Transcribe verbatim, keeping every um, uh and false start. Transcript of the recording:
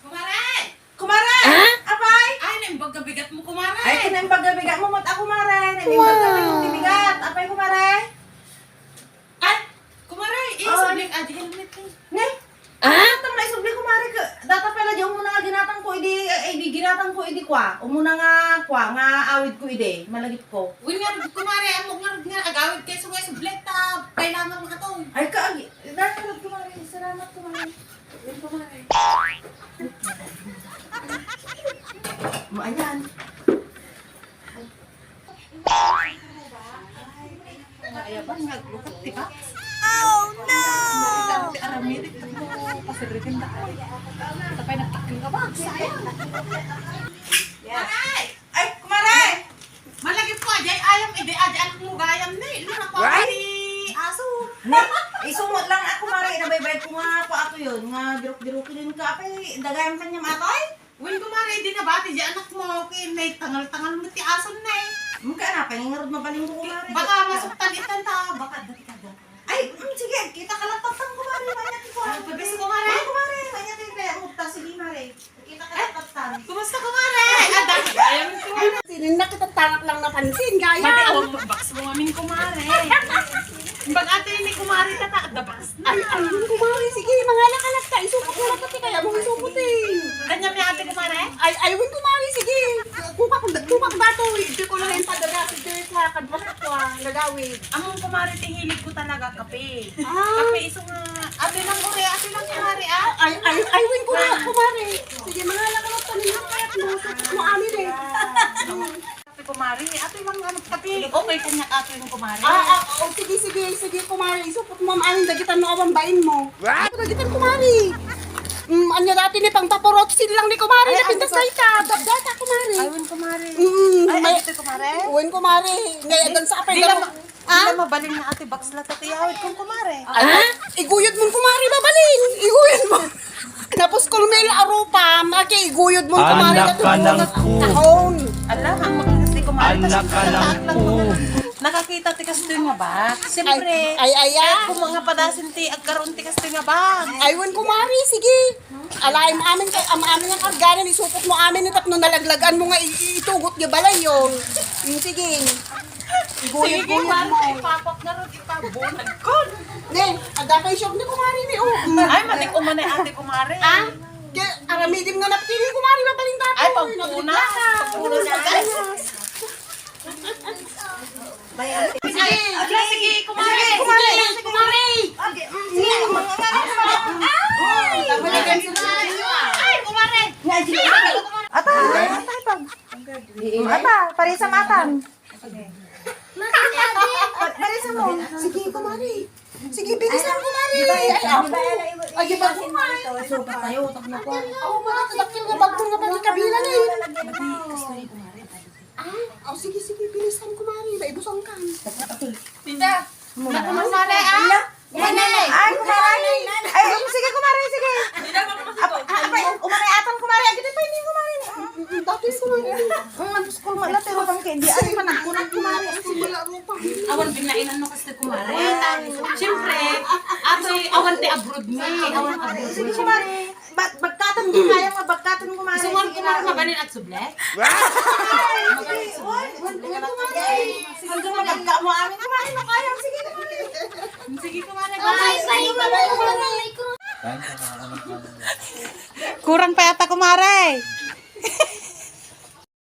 Kumare! Kumare! Ah? Apay? Ay, naimbag nga bigat mo, kumare. Ay, naimbag nga bigat mo, mat-a, kumare. Naimbag nga bigat mo, bigat. Apay, kumare? Ay, kumare, eh, Ay. Isubli, ah, di helmet, eh. Ne? Ah? Datang na isubli, kumare, ka, data pala di umuna nga ginatang ko, idi, eh, idi ginatang ko, idi kwa. Umuna nga, kwa, nga awid ko, idi. Malagip ko. Wen nga, kumare, amo nga, nga agawid kay so nga isubli, ta, kailangan mo ato. Ay, ka, agi, dahil, kumare, salamat, kumare. Wen, kumare. Mo, ayan. Ay, abang, naglukat, di ba? Oh, no! Dati aramid, ito mo, pasiritin na ako. Ito pa'y nagtakil ka ba? Sayang. Yes. Ay, kumare! Malagip ko, ajay ayam, ide, ajay anak mo gayam, ne. Lima ko Right? Ni aso. Ne, isumot lang ako, mare. Nabaybayad ko nga ako, ato yun. Nga birok-birok yun ka. Apay, dagayam kanyam ato, ay? Wen, kumare, di nabati di anak mo, ken naitangal-tangal mo ti ason na, eh. Mungka na, pangingarod mabalin ko, kumare. Baka masuktan itan ta, baka dati ka dati. Ay, mm, sige, kita ka lang patang, kumare, manya ti ko. Ay, pabes, kumare. Ay, kumare, manya ti kaya mo ta, sige, mare. Kita ka lang patang. Kumusta, kumare? Ay, dati, ayaw mo, kumare. Sinin na kita tangak lang napansin, gaya. Mati, oh, box mo amin, kumare. Bag ate ni kumare ka ta, the box. Ay, ayun, kumare. Sige, mangala ka lang ta. Isupot mo lang pati kaya mong isupot eh. Kanya may ate kumare? Ay, ayun, kumare. Sige. Tupak, tupak ba to? Hindi ko lang yung padala. Sige, sa kadbak ko ah. Nagawid. Ang kumare, ti hilig ko talaga, kape. Ah. Kape, iso nga. Ate lang, ure. Ate lang, kumare, ah. Ay, ay, ayun, kumare. Kumare. Sige, mangala ka lang ta. Ninang kaya mo. Supot mo amin eh. Ate kumare, ate lang nga magkape. Okay kanya kape yung kumare. Ah, ah, oh, sige, sige, sige, kumare. Isupot mo, amin, dagitan no awan bain mo. What? Dagitan, kumare. Mm, anya dati ni pang paporotsin lang ni kumare, Ay, napintas ano na ita. Dabdata, kumare. Ay, wen, kumare. Mm, Ay, may- ay, ito, kumare. Wen, kumare. Ngayon, dan sa apay Di lang, di Ah? lang mabalin nga ate, box la tatiyawid kong kumare. Ah? Iguyod mo, kumare, mabalin. Iguyod mo. Tapos kung may arupa, maki iguyod mo, kumare, Anak ka ng pu. Kaon. Ala, ang makakasi kumare. Anak ka ng pu. Nakakita ti kastoy nga bag. Siyempre. Ay, ay, ay, ah. Kung mga padasin ti agkaroon ti kastoy nga bag. Ay, wen, kumare, sige. Alaem amin kay am amin nga karganan, isupot mo amin tapno nalaglagan mo nga i- i- itugot nga balay yon. Mm, sige. Sige, Iguyod-guyod kumare, mo. Ipapak na ron, ipabunag ko. Ne, adda pay shock ni kumare ni, oh. Ay, matik umano ate kumare. Ah? Kaya aramidin nga napili kumare, mabaling dati. Ay, pagpuna. Naglaga. Pagpuna sa Ay, sige, kumare. Sige, kumare. Sige, kumare. Ay, kumare. Ata, ata, ata. Ata, parisam atan. Pa- parisam mo. Sige, kumare. Sige, bilisan, kumare. Ay, ako. Ay, di ba, kumare? Sukat tayo, utak na po. Ako, mga kadakil nga bagong nga pagkabila na yun. Ah, oh, sige, sige, bilisan, kumare. Maibusan ka. Tita, naku, kumare, ah. Kumare. Ay, kumare. Ay, sige, kumare, sige. Apa, apa, kumare, atan, kumare. Agad pa, hindi, kumare. Mm, mm, mm, dati, kumare. Ang nagpuskol mo, latero kang candy. Ay, panagkunan, kumare. Awan binainan mo kasi, kumare. Siyempre, atoy, awan ti abroad mi. Awan abroad mi. Sige, kumare. Bag-, bagkatan ko kaya nga, bagkatan ko, mare. Sige, kumare, mabalin at suble? Ay, sige, oy, oy, oy, kumare. Hanggang magagka mo amin, kumare, no kaya. Sige, kumare. Sige, kumare. Bye, bye, kumare. Kurang pa yata, kumare.